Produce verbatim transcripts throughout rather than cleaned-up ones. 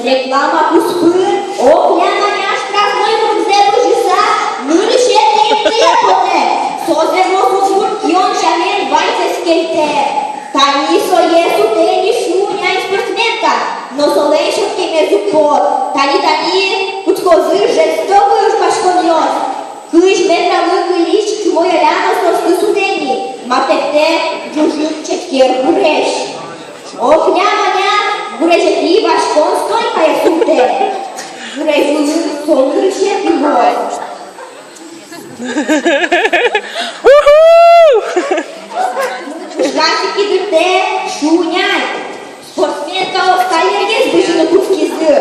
Реклама куспын Окля Маня штрафной кругзэ пыжыса нырысетӥ интые потэ. Со зэмос удмурт кион сямен ваньзэс кельтэ. Тани сое сутэ ни Шунянь спортсменка, но солэн сёткемез уг пот. Тани, тани кутскозы жестокой ужпаськонъёс. Кызь метралы кылиськись чумояля но соосты сутэ ни, матэктэ ӝужыт четкер гурезь. Окля Маня гурезетӥ васькон стойкае султэ. Гурезь улын со нырысетӥ луоз. Уху! Пушказ ик кидыртэ Шунянь. Спортсменкаос талергес бызьыны кутскизы.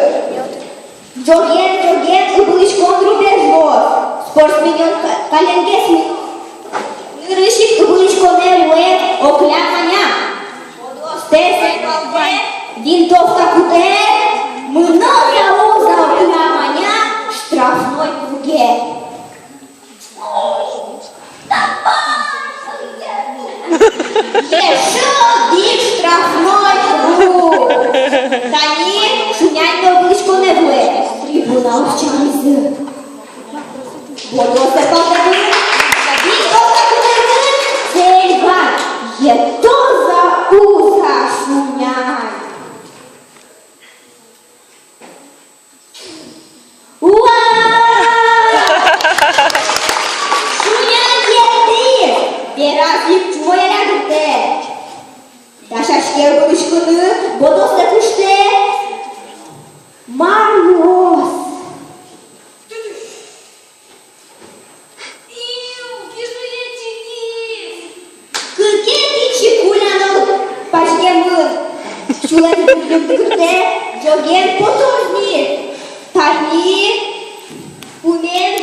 Ӝоген, ӝоген ыбылӥськон рубеж луоз. Спортсменъёс ка-, калленгес ми-, нырысь ик ыбылӥськонэ вуэ Окля Маня. Бодостэ сэркалтэ, винтовка кутэ, мыноз-а, уз-а Окля Маня штрафной круге. Эшшо одӥг штрафной круг. Тани Шунянь но ыбылӥськонэ вуэ, трибунаос чамизы. Бодо сэркалтэмын, винтовка кутэмын, цель вань, йӧтоз-а, уз-а Шунянь. Уа! Шунянь йӧтӥз! Бераз ик чумояля гыртэ. Дасяське ыбылӥськыны, бодостэ куштэ. Мар луоз? Кыкетӥ чик Куля но пазьгемын. Сюлэм гыртэ, ӝоген потоз ни. Тани пумен